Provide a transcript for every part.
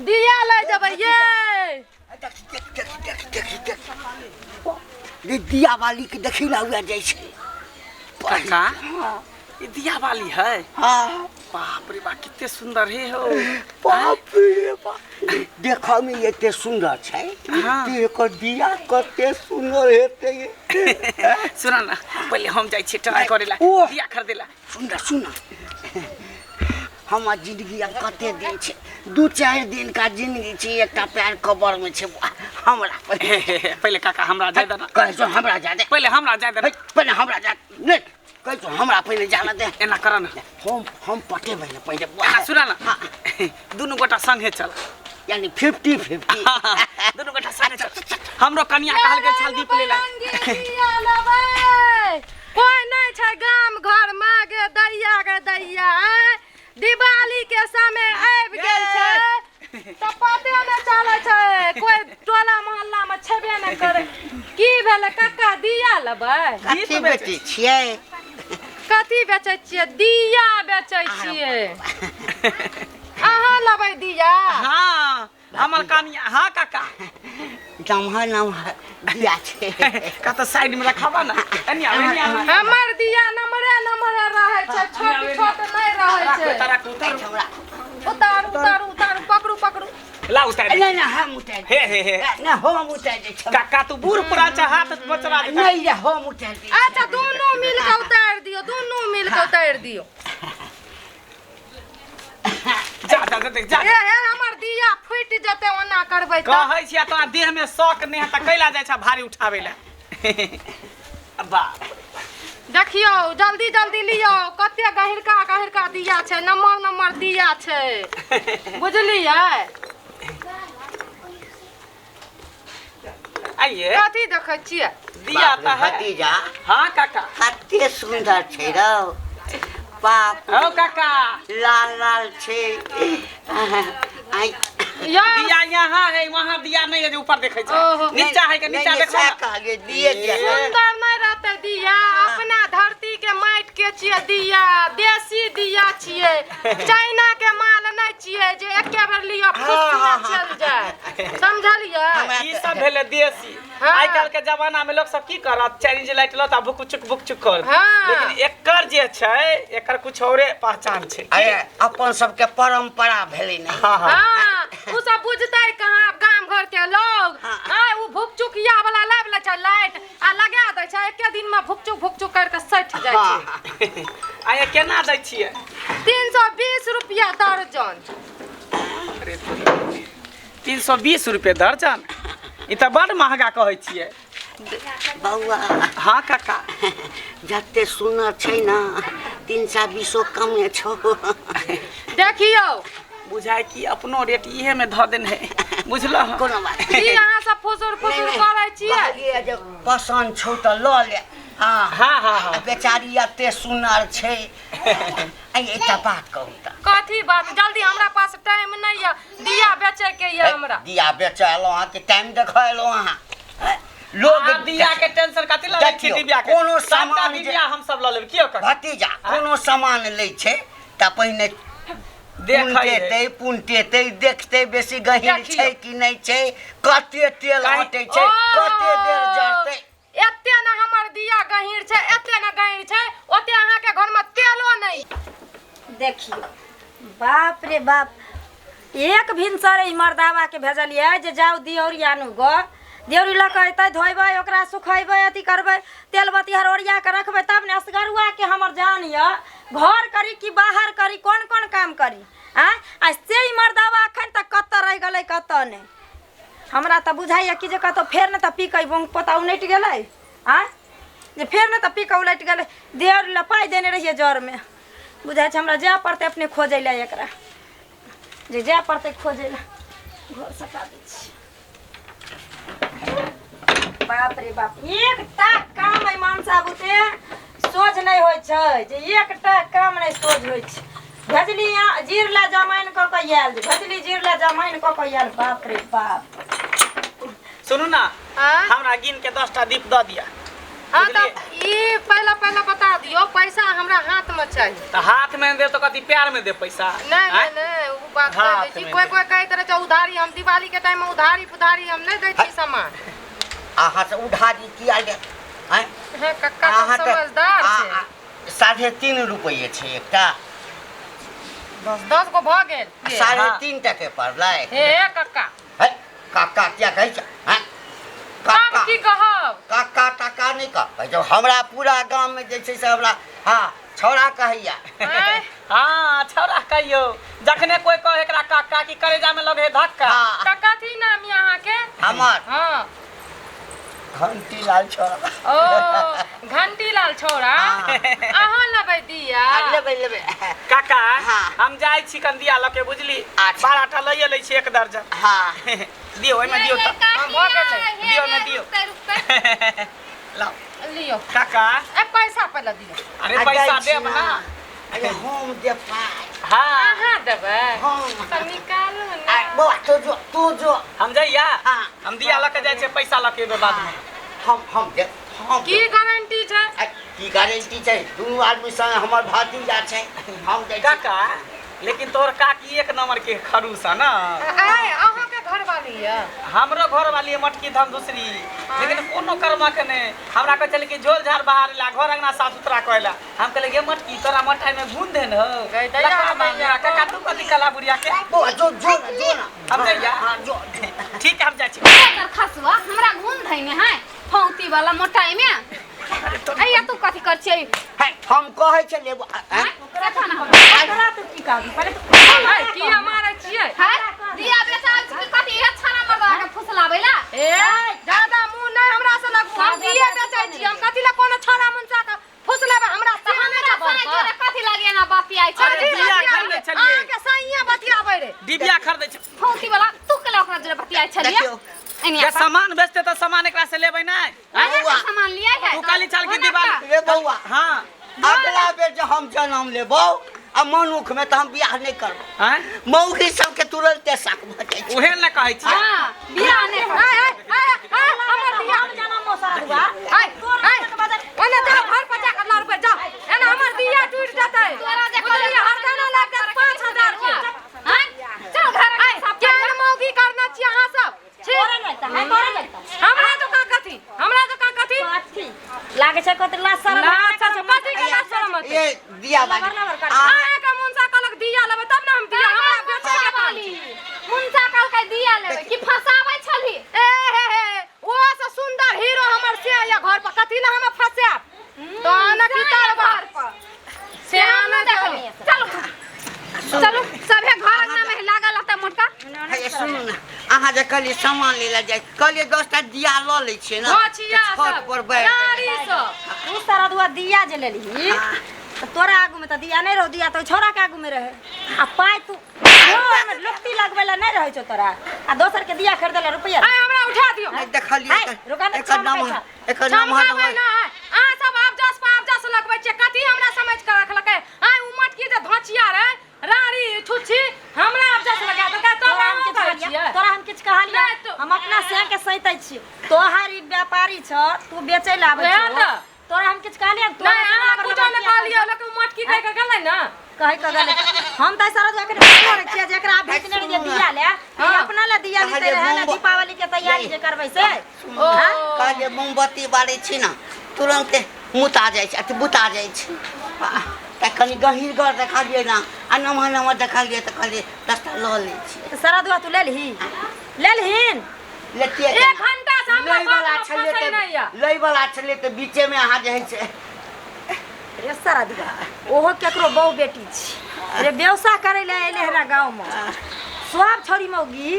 दिया लए जेबै ये। देख देख देख देख देख देख रे, दिया वाली के देखी ना हुआ जाइ छै। काका, ई दिया वाली है? हाँ। बाप रे बाप, कितने सुंदर है हो। बाप रे बाप, देखऽ मे एते सुंदर छै। हाँ। ते एकर दिया कते सुंदर हेतै। सुन ना, पहिले हम जाइ छियै ट्राई करे ला। ओह। दिया खरीदे ला। सुन सुन, हमर जिंदगी आब कते दिन छै? 2-4 दिन का जिंदगी छै, एकटा पैर कबर में छै। हमरा पहिले, पहिले काका हमरा जाय दे ना। कहै छौ हमरा जा दे। पहिले हमरा जाय दे ना। पहिले हमरा जा नहीं, कहै छौ हमरा पहिले जाना दे। एना कर ना। हम पटेबै ने पहिले। एना सुन ना। हाँ। दुनू गोटा संगे चल। यानी 50-50। दुनू गोटा संगे चल। हमरो कनिया कहलकै छल दीप ले ला। दिया लेबै। कोइ नहि छै गाम घर मे गे दैया, गे दैया, आँय? दिवाली के समय आबि गेल छै तऽ पते नहि चलै छै, कोइ टोला मोहल्ला मे छेबे नहि करै। की भेलै कक्का, दिया लेबै? कथी बेचै छियै? कथी बेचै छियै? दिया बेचै छियै। अहाँ लेबै दिया? हाँ, हमर कनिया। हाँ काका। नमहर नमहर दिया छै। कतऽ साइड में रखाबा ना, एनी आबै, एनी आबै। हमर दिया नमरे नमरे रहै छै, छोट छोट नहि रहै राखू। छै। तऽ राखू, उतारू। हमरा उतारू उतारू उतारू, पकड़ू पकड़ू। ला उतार। नहीं नहीं, हम उतार। हे हे हे। नहीं, हम उतार दै छियै। काका, तू बूढ़ पुरान छै, हाथ बचरा देता। नहीं रे, हम उतार दै छियै। अच्छा, दुनू मिल के उतारि दियौ, दुनू मिल के उतारि दियौ। जा जा जा, देख जा। ए हे, हमर दिया फूटि जेतै ओना करबै तऽ। कहै छियै तोरा देह में शौक नहि है तऽ कैला जाइ छै भारी उठाबै लए? बाप। देखियौ, जल्दी जल्दी लियौ। कते गहिरका गहिरका दिया छै, नम्बर नम्बर दिया छै, बुझलियै? आइए। कथी देखै छियै? दिया बाप रे, तऽ है। भतीजा। हाँ काका। कते सुंदर छै रौ बाप। हौ काका। लाल लाल छै। आइ यौ। दिया यहाँ है, वहाँ दिया नहीं है जे ऊपर देखै छै। ओहो। नीचा है के नीचा नहीं, देखो सएह ना। कहलियै, दिए दिया। सुंदर नहि रहतै दिया? अपना धरती के माटि के छियै दिया, देसी दिया छियै, चाइना के माल नहि छियै जे एके बेर लिअ फुसिया चलि जाय, समझलियै? हमरा ई सब भेलै देसी। हाँ। आइ काल्हि के जमाना में लोग सब की करत, चाइनीज लाइट लत आ भुकुचुक भुकचुक कर। हाँ। लेकिन एकर जे छै, एकर कुछ औरे पहचान छै। अरे, अपन सबके परंपरा भेलै ने। हाँ हाँ। हाँ, उ सब बुझतै कहाँ गाम घर के लोग? हाँ। आय उ भुकचुकिया वाला लाबि लै छै लाइट आ लगा दै छै, एके दिन में भुकचुक भुकचुक करि के सटि जाइ छै। आ ये केना दै छियै? 320 रुपया दर्जन। अरे, 320 रुपये दर्जन? ई तऽ बड महगा कहै छियै। बौआ। हाँ काका। जते सुनर छै ने, 320 कमे छौ। देखियौ। बुझाय कि अपनो रेट इहे में धऽ देने है, बुझलह? कोनो बात की अहाँ सब फुसुर फुसुर करै छियै? कहलियै जे पसन्द छौ तऽ लऽ ले। हाँ। हाँ हाँ हाँ। आ बेचारी एते सुनर छै। आ एकटा बात कहू तऽ। कथी बात? जल्दी, हमरा पास टाइम नहीं यऽ, दिया बेचै के यऽ हमरा। दिया बेचऽ एलहुँ अहाँ कि टाइम देखऽ एलहुँ अहाँ? हैं? लोग अहाँ दिया के टेंशन कथी लऽ लै छी? देखियौ, दिव्या के कोनो सबटा सामान जे- दिव्या हम सब लऽ लेब कियो काका? भतीजा, कोनो सामान लै छै तऽ पहिने देखै है। पुनटेतै पुनटेतै, देखतै बेसी गहीर देखियौ। छै कि नहि छै, कते तेल कहीं- हटै छै, कते देर जरतै। एते ने हमर दिया गहीर छै, एते ने गहीर छै, ओते अहाँके घरमे तेलो नहि। देखियौ, बाप रे बाप, एक भिनसर ई मर्दावा के भेजलियै जे जाउ दियौरी आनू गऽ। दियौरी लऽ कऽ अयतै, धोएबै ओकरा, सुखेबै, अथी करबै, तेल बतिहार ओरिया कऽ रखबै तब ने। असगरुआ के हमर जान यऽ, घर करी कि बाहर करी, कोन कोन काम करी? आँय, आ से ई मर्दावा एखन तक कतऽ रहि गेलै, कतऽ नहि? हमरा तऽ बुझाइए कि जे कतहु फेर ने तऽ पी कऽ बोंग पोता उनटि गेलै। आँय, जे फेर ने तऽ पी कऽ उलटि गेलै। देर लए पाइ देने रहियै जरमे। बुझाइ छै हमरा जाय पड़तै अपने खोजै लए एकरा, जे जाय पड़तै खोजै लए। घर सटा दै छी। बाप रे बाप, एकटा काम एहि मनसा बुते सोझ नहि होइ छै, जे एकटा काम नहि सोझ होइ छै। भेजली यहाँ जीर लए जमाइन कऽ कऽ आयल, जे भेजली जीर लए जमाइन कऽ कऽ आयल। बाप रे बाप। सुनू ना। आँय? हमरा गिन के 10टा दीप दऽ दिअ। हाँ तऽ ई पहला पहला बता दियौ, पैसा हमरा हाथ में चाही। तऽ हाथ में देब तऽ कथी प्यार में देब पैसा? नहीं आँय? नहीं नहीं, उ बात हाथ कह दै छी। में कोई दे। कोई कहैत रहै छै उधारी, हम दिवाली के टाइम में उधारी पुधारी हम नहीं दै छी सामान। अहाँ से उधारी किया ले आँय? हे कक्का अहाँ तऽ तऽ समझदार छै। 3.5 रुपैए छै एकटा। 10-10 गो भऽ गेल। 3.5 टके पड़लै। हे कक्का। है काका किया कहै छै? हैं? हम काका की कहब? काका टाका नहि कह, कहै छै हमरा पूरा गाममे जे छै से हमरा हँ छौड़ा कहैया। आँय? हाँ छौड़ा कहियो, जखने कोई कहे एकरा काका की करेजा में लगे धक्का। हाँ। तऽ कथी नाम यऽ अहाँके? हमर हाँ। घंटी लाल छौड़ा। ओ घंटी लाल छौड़ा। हाँ। अहाँ लेबै दिया? आ, लेबै लेबै। काका हाँ। हम जाइ छी कंदिया लऽ के, बुझली? अच्छा। 12 टा लइए लै छी 1 दर्जन। हाँ। दियौ ओहिमे दियौ तऽ। हाँ, भऽ गेलै। दियौ ओहिमे दियौ। लाउ लियौ। काका। ए पैसा पहिले दियौ। अरे आ पैसा जाइ छी देब ना। अरे हम देब पाइ। हाँ। अहाँ देबै? हम। तऽ निकालू आ, ने। बौआ तू जो, तू जो। हम जइया? हाँ। हम दिया लऽ के जाइ छियै, पैसा लऽ के एबै बादमे। हम देब, हम की देब। गारंटी छै? आ, की गारंटी छै? दुनू आदमी संग हमर भतीजा छै, हम दै छी। काका लेकिन तोहर काकी 1 नंबर के खड़ूस है ना। आय अहाँके घरवाली यऽ? हमरो घरवाली है मटकी धम दूसरी, लेकिन कोनो कर्मा के नहीं। हमरा कहै छलै कि झोल झाड़ बाहर ला, घर अंगना साफ सुथरा करै ला। हम कहलियै गे मटकी तोरा मटाई में गुण देन हो। गई दैया, लकड़ा दैया। काका तू कथी कला बुढ़िया के? बौआ जो जो ना, जो ना। हम जइया? हाँ, जो जो। ठीक है हम जाइ छी। एकर खसुआ हमरा घून धैने है फौती वाला मोटाई में। अइया तू कथी कर छियै? है, हम कहै छलियै बौआ, आँय? देखा ना हमरा। ओकरा तू की कहबी पहिले तू? आय किया मारै छियै? है दिया बेचा छी कि कथी अच्छा ना मर्दा के फुसलाबै ला? ए ज्यादा मुँह नहीं हमरा से लगू, हम दिए बेचै छी, हम कथी ला कोनो छौड़ा मुनसा के फुसलेबै? हमरा तऽ से हमरा सने जोरे कथी लागे ना बतियाइ छै? अरे दिया खरीदै छलियै। अहाँके सैया बतियाबै रे। डिबिया खरीदै छै। फौती वाला तू केला ओकरा जोरे बतियाइ छलियै? देखियौ। एनी जे सामान बेचते तऽ सामान एकरा से लेबै नहि? बौआ सामान लियै है। तू कहली छल कि दिवाली। रे बौआ। हाँ। अगला बेर जे हम जन्म लेबौ आ मनुख में तऽ हम बियाह नहि करबौ। आँय? मौगी सबके तुरन्ते शक भऽ जाइ छै। उहे ने कहै छियै। हाँ बियाह नहि करबै। आय आय आय आय हमर दिया हम जनम मोसरा दुआ। आय आय ओने जाओ, घर पर जाकर लड़बै जाओ, एना हमर दिया टूटि जेतै। तोरा जे बुझलियै, हरदाना लागि जायत 5000 के। आँय? चल घर आय केहन मौगी करने छी अहाँ सब? छी। तोरे नहि तऽ है, तोरे नहि तऽ। हमरा दोकान कथी? हमरा दोकान कथी? कथी लागे छै? कथी लाज शरम? लाज शरम कथी के लाज शरम होतै? ये दिया बाली। लबर लबर कर। अहाँके मुनसा कहलक दिया लेबै तब ने हम दिया, हमरा बेचै के काम छै। मुनसा कहलकै दिया लेबै कि फसाबै छलही? ए हे हे, ओ से सुंदर हीरो हमर से या घर पर, कथी ला हम फसायब? तो आना की तरबा घर पर से आना देखलियै। चलू चलू सभे घर अंगना में लागल रहता मोटका। हे सुनू ने, अहाँ जे कहलियै सामान लै लए जाइ, कहलियै 10टा दिया लऽ लै छियै ने, घोचिया तऽ छत सब पर बैठ गाड़ी सब। तू सारा दुआ दिया जे लेलही तऽ तोरा आगू में तऽ दिया नहि रहो, दिया तऽ छौड़ा के आगू में रहे। आ पाइ तू घरमे लुकती लगबै लए नहि रहै छौ तोरा, आ दोसर के दिया खरीदै लए रुपैआ। आय हमरा उठा दियौ। नहि देखलियै है, रुका ने, एकर नाम छमकै एकर नाम चमकाबै नहि, अहाँ सब आब जस पर आब जस लगबै छियै, कथी हमरा समझ के रखलकै? आय उ मटकी जे धोचिया रे राड़ी छुच्छी हमरा आब जस लगा देलकै, तब तोरा हम अहाँ किछु कहै कहलियै? छियै? तोरा हम किछु कहलियै? नहि तो- हम अपना सैं के सैतै छियै। तोहार ई व्यापारी छ, तू बेचै लए आबै वएह छौ। तऽ। तोरा हम किछु कहलियै? तोरा नहि से अहाँ बराबर कुछो नहि किया कहलियै, लेकिन उ मटकी कहि के गेलै ने। कहै के गेलै। हम तऽ सारा दुआ के करै छियै जेकरा भेजने रहियै दिया ले, ई अपना ले दिया लेते रहै ने दीपावली के तैयारी जे करबै से। ओ कहलियै मोमबत्ती बारै छी ने तुरन्ते मुता जाइ छै, अथी बुता जाइ छै। तऽ कनि गहींरगर देखलियै ने आ नमहर नमहर देखलियै तऽ कहलियै 10टा लऽ लै छियै। तऽ सारा दुआ तू लेलही? लेलहिन? लेतियै 1 घंटा से हमरा लैवला बात छलियै फसै नहि तऽ यऽ। लैवला छलियै तऽ बीचेमे अहाँ जे हइ से रे सारा दुआ ओहो केकरो बहु बेटी छी रे, व्यवसाय करै लए एलै हमरा गाँवमे। सब छौड़ी मौगी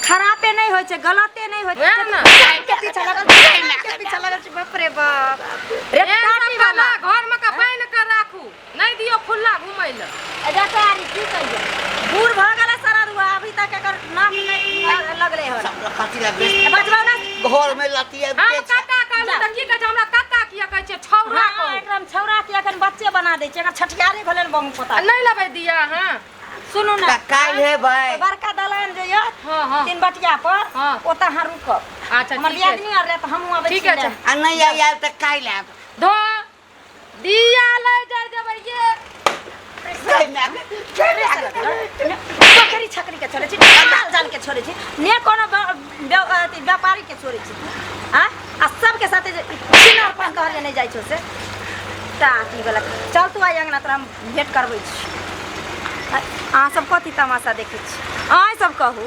खरापे नहि होइ छै, गलते नहि होइ छै। वएह ने। के पीछा लागल छै, के पीछा लागल छै, बाप रे बाप। रे एहन टाटी सब वाला वाला घर में के बान्हि के राखू, नहि दियौ खुल्ला घुमै लए। बेचारी की कहियै, बूढ़ भऽ गेलै सारा दुआ, अभी तक एकर नाक नहि लगलै हन। सब कथी लए बेच बजबौ ना। घरमे लतियै हम बेच। कक्का कहलहुँ तऽ की कहै छै? हमरा कक्का किया कहै छियै? छौड़ा हाँ, कहू। एकरा हम छौड़ा के एखन बच्चे बना दै छै, एकर छठियारे भेलै ने बहु पोता। नहि लेबै दिया अहाँ? सुनू ने, तऽ काल्हि हेबै। बड़का दलान जे यऽ हाँ, हाँ। 3 बटिया पर, हाँ। ओतऽ अहाँ रुकब। अच्छा, हमर ठीके छै। दियादनी आर रहे तऽ हमहूँ आबै ठीके छी छै। ने। आ नहि आयल तऽ काल्हि आयब। धो दिया लै जाय देबै ये। गै माय गै, गै माय गै। बकरी छकरी के छोड़ै छी, माल जाल के छोड़ै छी, ने कोनो अथी व्यापारी के छोड़ै छी तू आ आ सबके साथे जे छिनार पान कहले नहि जाइ छौ से टाटी वाला। चल तू आइ अंगना, तोरा हम भेंट करबै छी। अहाँ सब कथी तमाशा देखै छी? अहाँ सब कहू,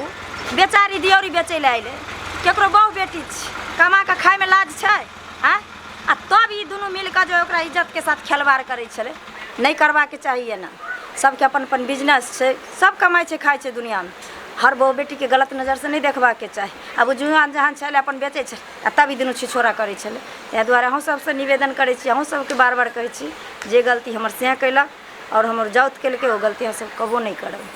बेचारी दियौरी बेचै लए अयलै, केकरो बहु बेटी छी, कमा कऽ खायमे लाज छै? आँय, आ तब ई दुनू मिल कऽ जे ओकरा इज्जतके साथ खेलबाड़ करै छलै। नहि करबाके चाही एना। सबके अपन अपन बिजनेस छै, सब कमाइ छै खाइ छै। दुनिआँमे हर बहु बेटीके गलत नजरसँ नहि देखबाके चाही। आब ओ जुआन जहान छलै, अपन बेचै छलै, आ तब ई दुनू छिछोरा करै छलै। ताहि दुआरे अहूँ सबसँ निवेदन करै छी, अहूँ सबके बार बार कहै छी, जे गलती हमर सएह कयलक आओर हमर जाउत केलकै, ओ गलती हमसब कबो नहि करबै।